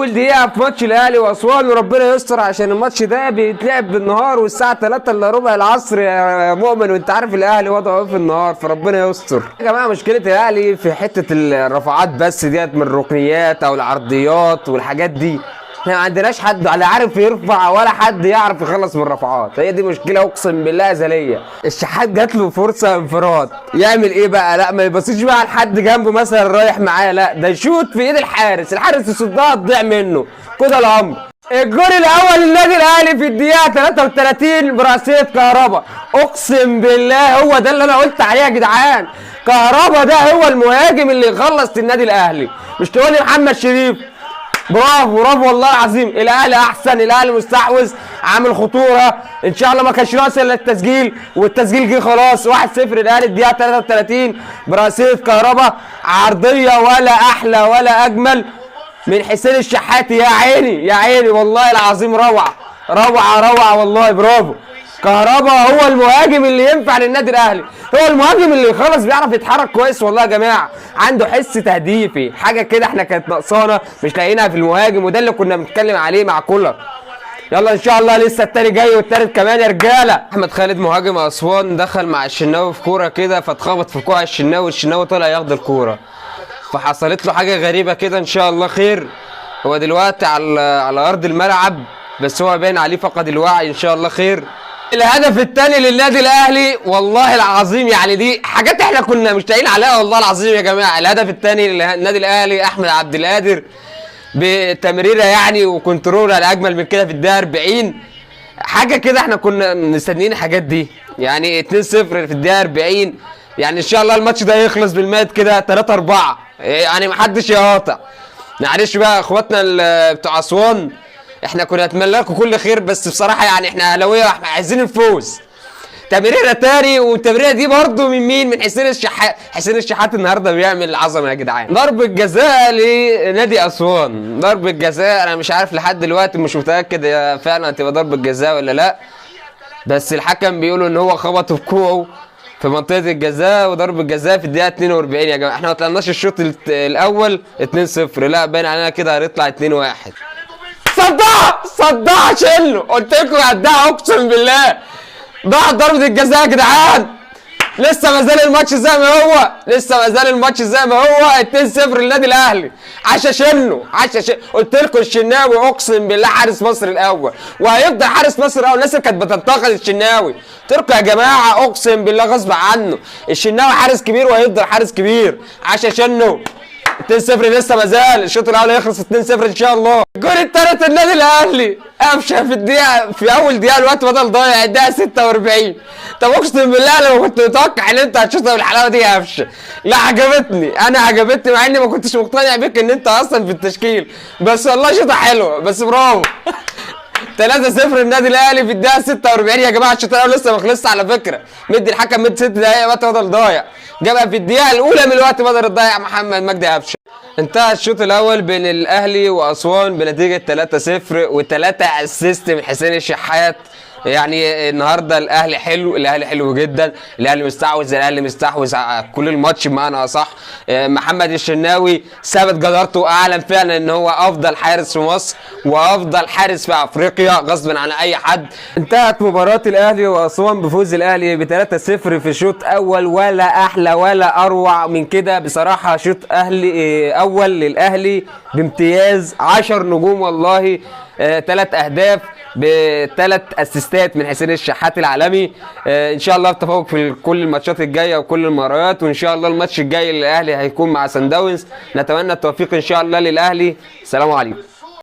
اول دقيقة في ماتش الاهلي واسوان، وربنا يستر عشان الماتش ده بيتلعب بالنهار والساعة 3 الا ربع العصر يا مؤمن، وانت عارف الاهلي وضعه ايه في النهار، فربنا يستر. يا جماعة مشكلة الاهلي في حتة الرفعات بس ديت من الركنيات او العرضيات والحاجات دي، احنا ما عندناش حد لا عارف يرفع ولا حد يعرف يخلص من الرفعات، هي دي مشكلة اقسم بالله ازلية. الشحات جات له فرصة انفراد، يعمل ايه بقى؟ لا ما يبصيش بقى لحد جنبه مثلا رايح معاه، لا ده يشوط في ايد الحارس، الحارس يصدها تضيع منه كده الامر. الجول الاول للنادي الاهلي في الدقيقة 33 براسيه كهربا، اقسم بالله هو ده اللي انا قلت عليه يا جدعان. كهربا ده هو المهاجم اللي يخلص النادي الاهلي، مش تقول لي محمد شريف. برافو برافو والله العظيم، الاهلي احسن، الاهلي مستحوذ عامل خطورة، ان شاء الله ما كانش ناقص الا التسجيل، والتسجيل جه خلاص 1-0 الاهلي الدقيقة 33 براسيه كهربا، عرضية ولا احلى ولا اجمل من حسين الشحات. يا عيني يا عيني والله العظيم، روعه روعه روعه والله، برافو. كهربا هو المهاجم اللي ينفع للنادي الاهلي، هو المهاجم اللي خلاص بيعرف يتحرك كويس والله يا جماعة، عنده حس تهديفي، حاجة كده احنا كانت ناقصانا مش لاقيينها في المهاجم، وده اللي كنا بنتكلم عليه مع كولر. يلا ان شاء الله لسه التاني جاي والتالت كمان يا رجاله. احمد خالد مهاجم اسوان دخل مع الشناوي في كورة كده، فاتخبط في كوع الشناوي، الشناوي طلع ياخد الكورة، فحصلت له حاجة غريبة كده، ان شاء الله خير. هو دلوقتي على ارض الملعب، بس هو باين عليه فقد الوعي، ان شاء الله خير. الهدف الثاني للنادي الاهلي والله العظيم، يعني دي حاجات احنا كنا مشتاقين عليها والله العظيم يا جماعة. الهدف الثاني للنادي الاهلي احمد عبد القادر بتمريره يعني و control على اجمل من كده في الدقيقة 40، حاجة كده احنا كنا مستنيين الحاجات دي. يعني 2-0 في الدقيقة 40، يعني ان شاء الله الماتش ده يخلص بالمات كده 3-4، يعني محدش يقاطع. معلش بقى اخواتنا بتوع اسوان، احنا كنا نتمنى لكم كل خير، بس بصراحة يعني احنا اهلاويه احنا عايزين الفوز. تمريره تاني، والتمريره دي برضو من مين؟ من حسين الشحات. حسين الشحات النهارده بيعمل عظمه يا جدعان. ضربه جزاء لنادي اسوان، ضربه جزاء انا مش عارف لحد دلوقتي، مش متاكد هي فعلا هتبقى ضربه جزاء ولا لا، بس الحكم بيقولوا ان هو خبطه بكوعه في منطقة الجزاء، وضربه جزاء في الدقيقة 42 يا جماعة. احنا ما طلعناش الشوط الاول 2-0، لا باين علينا كده هنطلع 2-1. صدع صدع شيله، قلت لكم هدعها اقسم بالله. ضاع ضربة الجزاء يا جدعان، لسه ما زال الماتش زي ما هو، لسه ما زال الماتش زي ما هو 2-0 للنادي الاهلي. عشا شنو عشا شنو، قلت لكم الشناوي اقسم بالله حارس مصر الاول، وهيفضل حارس مصر الاول. الناس اللي كانت بتنتقد الشناوي، قلت لكم يا جماعة اقسم بالله غصب عنه الشناوي حارس كبير وهيفضل حارس كبير. عشا شنو 2-0 لسه ما زال الشوط الاول هيخلص 2-0 ان شاء الله. الجول الثالث النادي الاهلي قفشه في الدقيقة، في اول دقيقة الوقت بدل ضايع الدقيقة 46. طب اقسم بالله انا ما كنت متوقع ان انت هتشوطها بالحلاوه دي يا قفشه، لا عجبتني، انا عجبتني مع اني ما كنتش مقتنع بيك ان انت اصلا في التشكيل، بس والله شوطه حلوة، بس برافو. 3-0 النادي الاهلي في الدقيقة 46 يا جماعة. الشوط الاول لسه ما خلصش على فكرة، مدي الحكم مد 6 دقايق وقت بدل ضايع، جابها في الدقيقة الاولى من الوقت بدل الضايع محمد مجدي قفشه. انتهى الشوط الاول بين الاهلي واسوان بنتيجة 3-0 و3 assist من حسين الشحات. يعني النهارده الاهلي حلو، الاهلي حلو جدا، الاهلي مستحوذ، الاهلي مستحوذ على كل الماتش بمعنى اصح. محمد الشناوي ثبت جدارته واعلن فعلا ان هو افضل حارس في مصر وافضل حارس في افريقيا غصبا عن اي حد. انتهت مباراة الاهلي واسوان بفوز الاهلي ب 3-0 في شوط اول، ولا احلى ولا اروع من كده بصراحة. شوط اهلي اول للاهلي بامتياز، 10 نجوم والله، 3 اهداف بثلاث اسيستات من حسين الشحات العالمي. ان شاء الله التفوق في كل الماتشات الجاية وكل المباريات، وان شاء الله الماتش الجاي للاهلي هيكون مع سان داونز. نتمنى التوفيق ان شاء الله للاهلي. السلام عليكم.